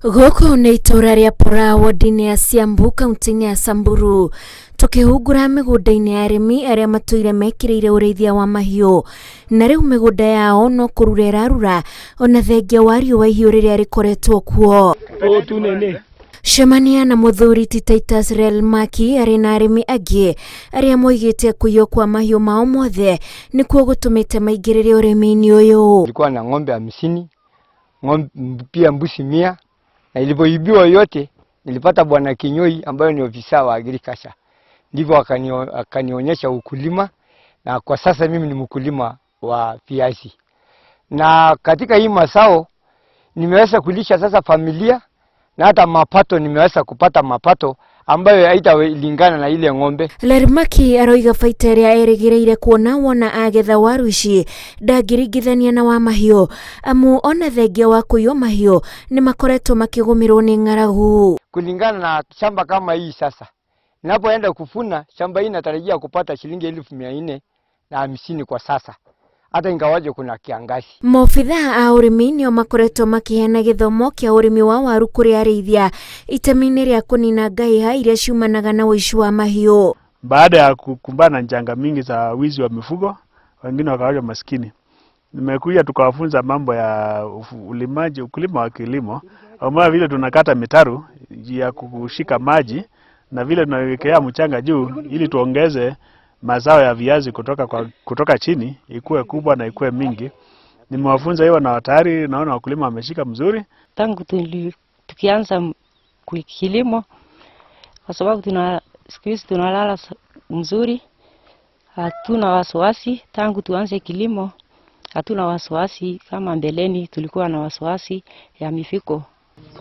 Gũkũ nĩ itũũra rĩa Pora ward-inĩ ya Siambu kaunti-inĩ ya Samburu, tũkĩhungura mĩgũnda-inĩ ya arĩmi arĩa matũire mekĩrĩire ũrĩithia wa mahiũ, na rĩu mĩgũnda yao no kũrura ĩrarura ona thengia wa riũa ihiũ rĩrĩa rĩkoretwo kuo. Cemania na mũthuri ti Titus Rel Maki arĩ na arĩmi angĩ arĩa moigĩte kũiywo kwa mahiũ mao mothe nĩkuo gũtũmĩte maingĩrĩre ũrĩmi-inĩ ũyũ. Nilikuwa na ng'ombe 50, ng'ombe pia mbuzi 100, na ilivyoibiwa yote nilipata bwana Kinyoi ambayo ni ofisa wa agriculture, ndivyo akanionyesha ukulima, na kwa sasa mimi ni mkulima wa viazi, na katika hii mazao nimeweza kulisha sasa familia na hata mapato nimeweza kupata mapato ambayo haitalingana na ile ng'ombe. Lermaki aroiga baita ĩrĩa erĩgĩrĩire kuona wona agetha waru ici ndangĩringithania na wa mahiũ, amu ona thengia wa kũiywo mahiũ nĩ makoretwo makĩgũmĩrwo nĩ ng'aragu. Kulingana na shamba kama hii sasa, ninapoenda kuvuna shamba hii natarajia kupata shilingi 450,000 kwa sasa, hata ingawaje kuna kiangazi. Maobithaa a ũrĩmi nĩo makoretwo makĩheana gĩthomo kĩa ũrĩmi wa waru kũrĩ arĩithia itemi-inĩ rĩa kũnina ngahĩha iria ciumanaga na ũici wa mahiũ. Baada ya kukumbana na janga mingi za wizi wa mifugo, wengine wakawachwa maskini. Nimekuja tukawafunza mambo ya ulimaji, ukulima wa kilimo, kama vile tunakata mitaru ya kushika maji na vile tunawekea mchanga juu ili tuongeze mazao ya viazi kutoka chini ikuwe kubwa na ikuwe mingi. Nimewafunza hiyo na tayari naona wakulima wameshika mzuri. Tangu tukianza kilimo, kwa sababu siku hizi tunalala mzuri, hatuna wasiwasi. Tangu tuanze kilimo hatuna wasiwasi kama mbeleni tulikuwa na wasiwasi ya mifugo.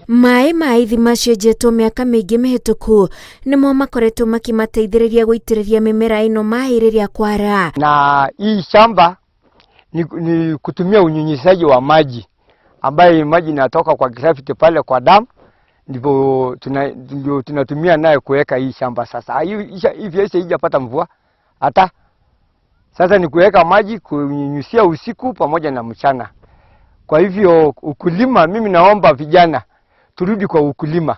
Maĩ ma ithima cienjetwo mĩaka mĩingĩ mĩhĩtũku nĩmo makoretwo makĩmateithĩrĩria gũitĩrĩria mĩmera ĩno maĩ rĩrĩa kwara. Na hii shamba ni kutumia unyunyizaji wa maji ambaye maji inatoka kwa gravity pale kwa dam, ndipo ndio tunatumia nayo kuweka hii shamba sasa. Hii viazi haijapata mvua hata sasa, ni kuweka maji kunyunyizia usiku pamoja na mchana. Kwa hivyo ukulima, mimi naomba vijana turudi kwa ukulima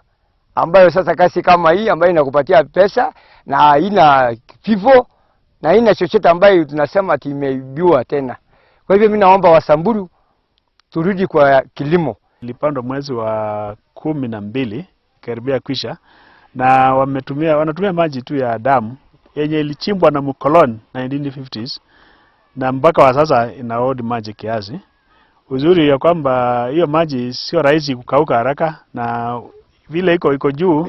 ambayo sasa kazi kama hii ambayo inakupatia pesa na haina vifo na haina chochote ambayo tunasema ati imeibiwa tena. Kwa hivyo mimi naomba Wasamburu turudi kwa kilimo. Ilipandwa mwezi wa 12 karibia kwisha, na wanatumia maji tu ya damu yenye ilichimbwa na mkoloni 1950s, na mpaka wa sasa inahold maji kiasi. Uzuri ya kwamba hiyo maji sio rahisi kukauka haraka, na vile iko juu,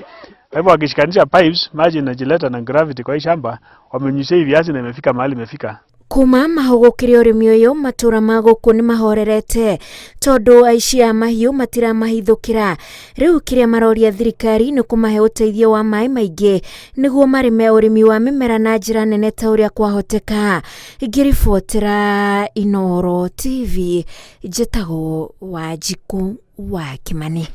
kwa hivyo wakishikanisha pipes maji inajileta na gravity kwa hii shamba, wamenyunyizia hii viazi na imefika mahali imefika. Kuma mahũgũkĩre ũrĩmi ũyũ matũra ma gũkũ nĩ mahorerete tondũ aici a mahiũ matiramahithũkĩra. Rĩu kĩrĩa maroria thirikari nĩ kũmahe ũteithio wa maĩ maingĩ nĩguo marĩme ũrĩmi wa mĩmera na njĩra nene ta ũrĩa kwahoteka. Ngĩribotera Inooro TV, njĩtagwo Wanjikũ wa Kĩmani.